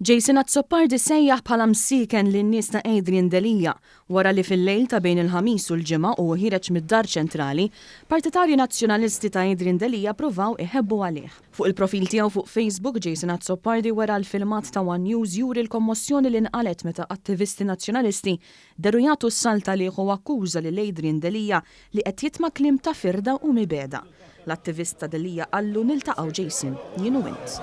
Jason Azzopardi sejjaħ bħala msieken lin-nies ta' Adrian Delia wara li fil-lejl ta' bejn il-Ħamis u l-Ġimgħa u ħiereġ mid-Dar Ċentrali, partitarji Nazzjonalisti ta' Adrian Delia pruvaw iħebbu għalih. Fuq il-profil tiegħu fuq Facebook, Jason Azzopardi wera l-filmat ta' one News juri l-kommossjoni li nqalgħet meta attivisti Nazzjonalisti dehru jagħtu s-salt għalih u akkuża lil Adrian Delia li qed jitma' kliem ta' firda u mibegħda. L-attivist ta' Delia qallu niltaqgħu Jason, jien u int.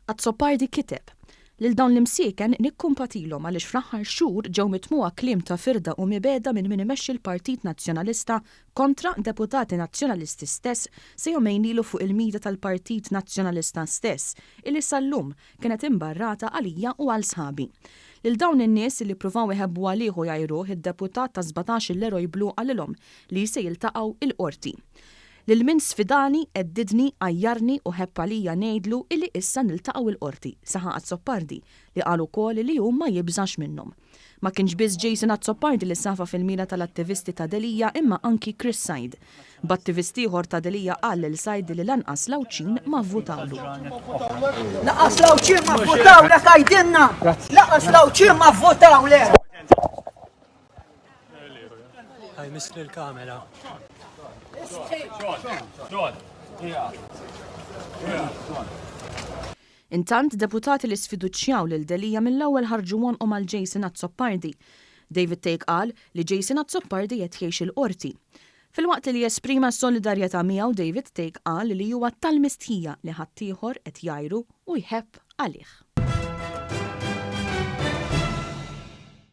Azzopardi kiteb, Lil dawn l-imsieken nikkumpatilhom għaliex fl-aħħar xhur ġew mitmugħa kliem ta' firda u mibegħda minn min imexxi l-Partit Nazzjonalista kontra deputati Nazzjonalisti stess sa jumejn ilu fuq il-media tal-Partit Nazzjonalista stess illi sal-lum kienet imbarrata għalija u għal sħabi. Lil dawn in-nies illi ppruvaw iħebbu għalih u jgħajruh id-deputat ta' 17 il-Eroj Blu qalilhom li se jiltaqgħu il-Qorti. Lil min sfidani, għeddidni, għajjarni u ħebb għalija ngħidlu illi issa niltaqgħu il-Qorti, saħaq Azzopardi, li qal ukoll li hu ma jibżax minnhom. Ma kienx biss Jason Azzopardi li safa fil-mira tal-attivisti ta' Delia imma anki Chris Said. B'attivist ieħor ta' Delia qal lil Said li lanqas l-Għawdxin ma vvutawlu. Lanqas l-Għawdxin ma vvutawlek għidilna! Lanqas l-Għawdxin ma vvutawlek! Ħaj misli l-kamera. Intant, deputati li sfiduċjaw lil Delia mill-ewwel ħarġu għonqhom għal Jason Azzopardi. David Thake qal li Jason Azzopardi qed jgħix il-Qorti. Filwaqt li esprima s-solidarjetà miegħu David Thake qal li huwa tal-mistħija li ħaddieħor qed jgħajru u jħebb għalih.